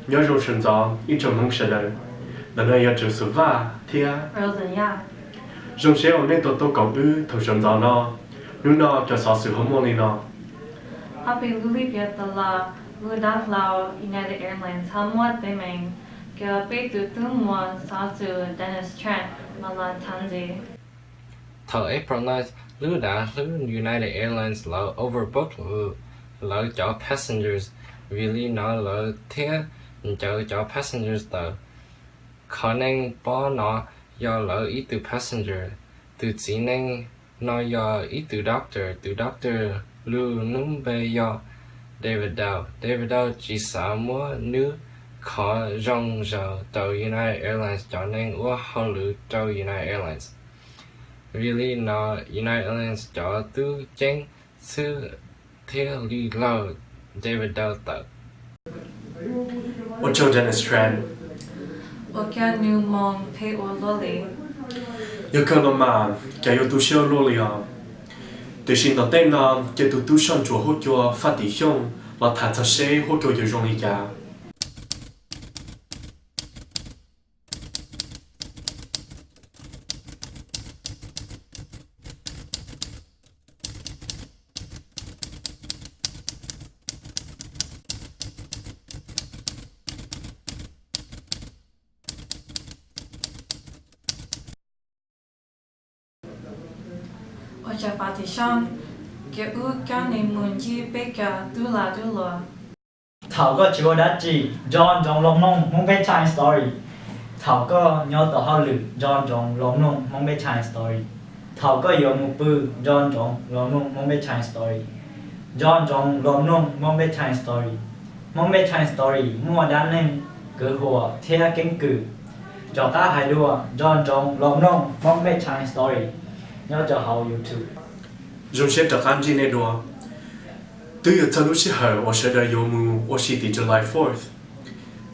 Nyob zoo sawv ntxov ib tsoom Hmoob sawv daws, ntawm no yog Joseph Vaj thiab Rosen Yaj. Zoo siab uas nej tau tuaj koom wb thaum sawv ntxov no. Hnub no cov xov xwm ho muaj li no. Ob peb lub lim tiam tas los lub dav hlau United Airlines ho muab teeb meem, ces peb tus tub muam xov xwm Dennis Trent mam los tham ntxiv. Thaum April ninth, lub dav hlau United Airlines lawv overbook lawv cov passengers, vim li no lawv thiaj ncaws cov passengers tawm. Qhov neeg pob no yog lawv ib tug passenger. Tus txiv neej no yog ib tug doctor, tus doctor lub npe yog David Dow. David Dow tsis xav muab nws qhov zoo zaws rau United Airlines cov neeg ua hauj lwm rau United Airlines. Vim li no United Airlines cov tub ceev xwm thiaj li laug David Dow tawm. Ua tsaug Dennis Trent. Ua cas nws mob phem ua luaj li? Yog kawg los mas, cas yuav tu siab ua luaj li os. Tiam sis tom tej no cia tus tub soj ntsuam huab cua Faj Tim Xyooj los tham txog seb huab cua yuav zoo li cas. Ua cas Faj Tim Xyooj, cia wb coj nej mus ncig peb cov tub lag tub luam. Thaum koj tsis ua dab tsi, nco ntsoov los mloog Hmoob Bedtime Story. Thaum koj nyob tom hauj lwm, nco ntsoov los mloog Hmoob Bedtime Story. Thaum koj yuav mus pw, nco ntsoov los mloog Hmoob Bedtime Story. Nco ntsoov los mloog Hmoob Bedtime Story. Hmoob Bedtime Story muaj dab neeg, kwv huam thiab keeb kwm. Rov qab hais dua, nco ntsoov los mloog Hmoob Bedtime Story nyob rau hauv YouTube. Zoo siab rov qab ntsib nej dua. Twb yuav txog lub sij hawm uas sawv daws yuav mus ua si tim July Fourth.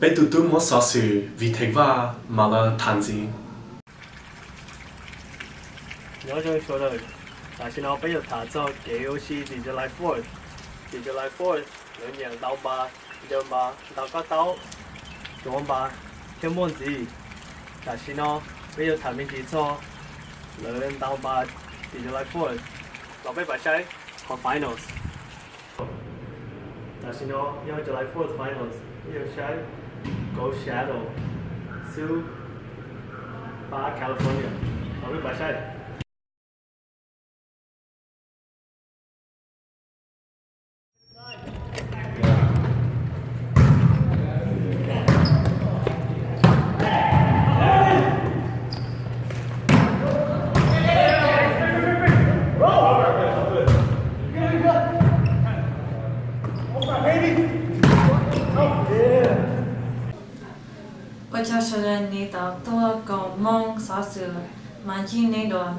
Peb tus tub muab xov xwm Vij Theej Vaj mam los tham ntxiv. Nyob zoo sawv daws, tam sim no peb yuav tham txog kev ua si tim July Fourth. Tim July Fourth lawv nyiam ntaus npas, ncaws npas, ntaus koj taub, tuav npas, thiab muaj ntxiv. Tam sim no peb yuav tham me ntsis txog lawv ntaus npas tim July Fourth. Los peb pab saib qhov finals. Tam sim no yog July Fourth finals, peb yuav saib Gold Shadow xub pab California. Los peb pab saib. Ua tsaug sawv daws nej tau tuaj koom mloog xov xwm, mam ntsib nej dua.